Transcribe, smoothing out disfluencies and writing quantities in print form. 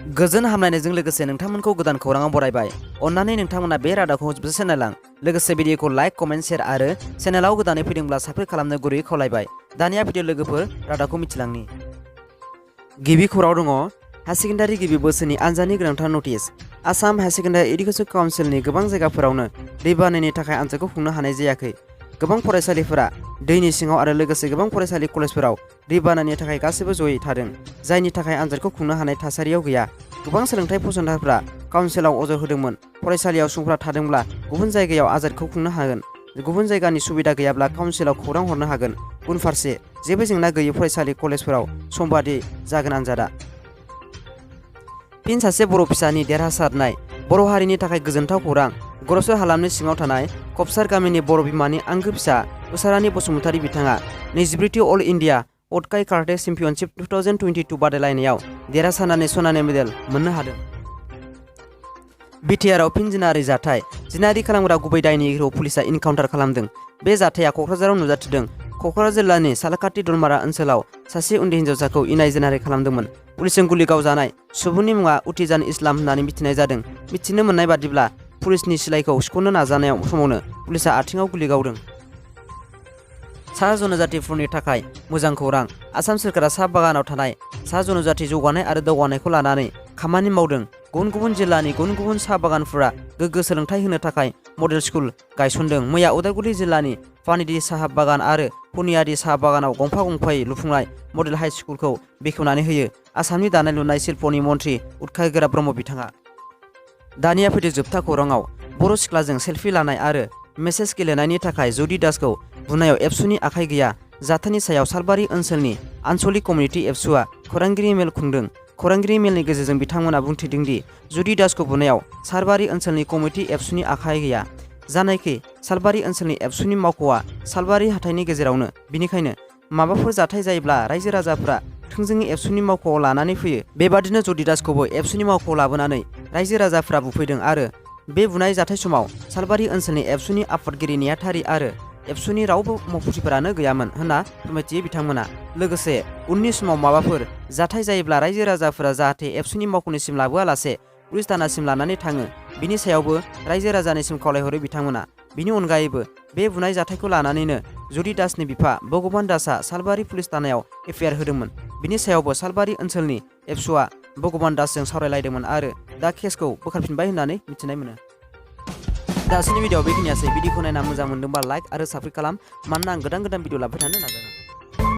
गोजोन हामलायनायजों लोगोसे नोंथांमोनखौ गोदान खौराङाव बरायबाय। अन्नानै नोंथांमोना बे रादाबखौ जोबजासे नायलां। लोगोसे भिडिअखौ लाइक, कमेन्ट, शेयार आरो चेनेलाव गोदानै फैदोंब्ला साबस्क्राइब खालामनो गुरैयै खावलायबाय। दानिया भिडिअ लोगोफोर रादाबखौ मिथिलांनि। गिबि खौरां दङ हायार सेकेन्डारि गिबि बोसोरनि आनजादनि गोनांथार notice. Assam higher secondary education काउन्सिलनि गोबां जायगाफोरावनो दैबानानि थाखाय आनजादखौ खुंनो हानाय जायाखै। गोबां फरायसालिफोरा दैनि सिङाव आरो लोगोसे गोबां फरायसालि कलेजफोराव दैबानानि थाखाय गासैबो जयै थादों, जायनि थाखाय आनजादखौ खुंनो हानाय थासारियाव गैया। गोबां सोलोंथाइ फसंथानफोरा काउन्सिलाव अजद होदोंमोन फरायसालियाव सुबुंफोरा थादोंब्ला गुबुन जायगायाव आनजादखौ खुंनो हागोन। गुबुन जायगानि सुबिदा गैयाब्ला काउन्सिलाव खौरां हरनो हागोन। उनफारसे जेबो जेंना गैयै फरायसालि कलेजफोराव समबादि जागोन आनजादा। फिन सासे बर' फिसानि देरहासारनाय। बर' हारिनि थाखाय गोजोनथाव खौरां। गरसे हालामनि सिङाव थानाय कपसार गामिनि बर' बिमानि आंगो फिसा उसारानि बसुमतारी बिथाङा 24थि अल इन्डिया अटकाई काराटे चेम्पियनशिप 2022 बादायलायनायाव देरहासारनानै सनानि मेडेल मोननो हादों। बिटिआरआव फिन जिनाहारि जाथाय। जिनाहारि खालामग्रा गुबै दायनिगिरिखौ पुलिसआ इनकाउन्टार खालामदों। बे जाथाया क'क्राझाराव नुजाथिदों। क'क्राझार जिल्लानि सालाकाटि दलमारा ओनसोलाव सासे उन्दै हिन्जावसाखौ इनाय जिनाहारि खालामदोंमोन। पुलिसजों गुलि गावजानाय सुबुंनि मुङा उतिजान इस्लाम होननानै मिथिनाय जादों। मिथिनो मोननाय बादिब्ला पुलिसनि सिलाइखौ सिख'नो नाजानायाव समावनो पुलिसआ आथिङाव गुलि गावदों। सा जनजातिफोरनि थाखाय मोजां खौरां। आसाम सोरखारा साहा बागानाव थानाय सा जनजाति जौगानाय आरो दावगानायखौ लानानै खामानि मावदों। गुबुन गुबुन जिल्लानि गुबुन गुबुन साहा बागानफोरा गोग्गो सोलोंथाइ होनो थाखाय मडेल स्कुल गायसनदों। मैया उदालगुरि जिल्लानि पानिदी साहा बागान आरो पुनियादी साहा बागानाव गंफा गंफायै लुफुंनाय मडेल हाइ स्कुलखौ बेखेवनानै होयो आसामनि दानाय लुनाय शिल्पनि मन्थ्रि उदखायगोरा ब्रह्म बिथाङा। दानिया फैदो जोबथा खौराङाव। बर' सिख्लाजों सेलफि लानाय आरो मेसेज गेलेनायनि थाखाय जदि दासखौ बुनायाव एबसुनि आखाइ गैया। जाथायनि सायाव सालबारि ओनसोलनि आनसलिक कमिउनिटि एबसुआ खौरांगिरि मेल खुंदों। खौरांगिरि मेलनि गेजेरजों बिथांमोना बुंथिदों दि जदि दासखौ बुनायाव सालबारि ओनसोलनि कमिउनिटि एबसुनि आखाइ गैया। जानाखि सालबारि ओनसोलनि एबसुनि मावख'आ सालबारि हाथाइनि गेजेरावनो, बिनिखायनो माबाफोर जाथाय जायोब्ला रायजो राजाफ्रा थोंजोङै एबसुनि मावख'आव लानानै फैयो। बेबादिनो जदि दासखौबो एबसुनि मावख'आव लाबोनानै रायजो राजाफ्रा बुफैदों आरो बे बुनाय जाथाय समाव सालबारि ओनसोलनि एबसुनि आफादगिरि नेहाथारि आरो एबसुनि रावबो मावफुंगिरिफोरानो गैयामोन होनना फोरमायथियो बिथांमोना। लोगोसे उननि समाव माबाफोर जाथाय जायोब्ला रायजो राजाफोरा जाहाथे एबसुनि मावख'निसिम लाबोआलासे पुलिस थानासिम लानानै थाङो, बिनि सायावबो रायजो राजानिसिम खावलायहरो बिथांमोना। बिनि अनगायैबो बे बुनाय जाथायखौ लानानैनो जदि दासनि बिफा भगबान दासआ सालबारि पुलिस थानायाव एफआइआर होदोंमोन। बिनि सायावबो सालबारि ओनसोलनि एबसुआ भगबान दासजों सावरायलायदोंमोन आरो दा केसखौ बोखारफिनबाय होननानै मिथिनाय मोनो। दासिमनि भिडिअ'आव बेखिनियासै। भिडिअखौ नायना मोजां मोनदोंबा लाइक आरो साबस्क्राइब खालाम, मानोना आं गोदान भिडिअ लाबोबाय थानो नाजागोन।